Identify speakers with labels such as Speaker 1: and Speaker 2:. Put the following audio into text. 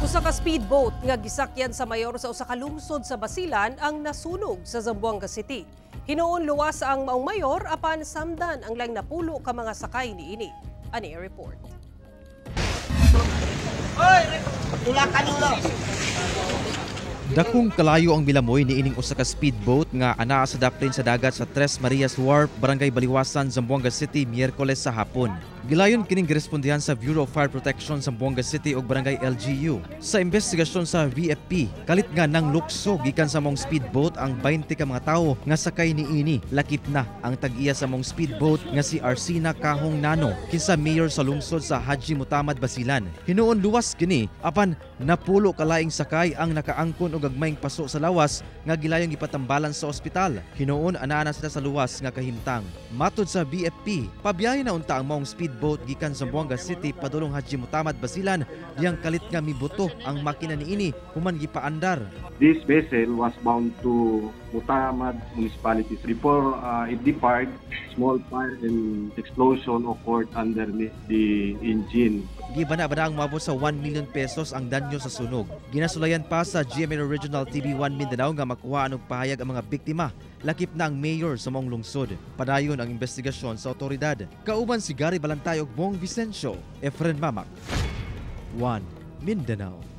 Speaker 1: Usa ka speedboat nga gisakyan sa mayor sa usa ka lungsod sa Basilan ang nasunog sa Zamboanga City. Hinuon luwas ang maong mayor apan samdan ang laing 10 ka mga sakay niini. Ani ang report.
Speaker 2: Dakong kalayo ang milamoy niining usa ka speedboat nga anaa sa daplin sa dagat sa Tres Marias Wharf, Barangay Baliwasan, Zamboanga City, Miyerkules sa hapon. Gilayon kining girespondihan sa Bureau of Fire Protection Zamboanga City ug Barangay LGU. Sa investigasyon sa BFP, kalit nga nang lukso gikan sa mong speedboat ang 20 ka mga tawo nga sakay niini. Lakip na ang tag-iya sa mong speedboat nga si Arsina Kahong Nano, kinsa mayor sa lungsod sa Haji Mutamad, Basilan. Hinuon luwas kini apan 10 kalaing sakay ang nakaangkon og gagmayng paso sa lawas nga gilayong gipatambalan sa ospital. Hinuon anaa na sila sa luwas nga kahimtang. Matod sa BFP, pabiyahe na unta ang maong speedboat gikan Zamboanga City padulong Haji Mutamad, Basilan, diyang kalit nga mibuto ang makina niini human gipaandar.
Speaker 3: This vessel was bound to Mutamad municipality. Before it departed, small fire and explosion occurred underneath the engine.
Speaker 2: Gibana-bana ang moabot sa 1 million pesos ang danyo sa sunog. Ginasulayan pa sa GMA Regional TV 1 Mindanao nga makuha og pahayag ang mga biktima, lakip na ang mayor sa maong lungsod. Padayon ang investigasyon sa otoridad. Kauban si Gary Balantay ug Bong Vicencio, Efren Mamak. 1 Mindanao.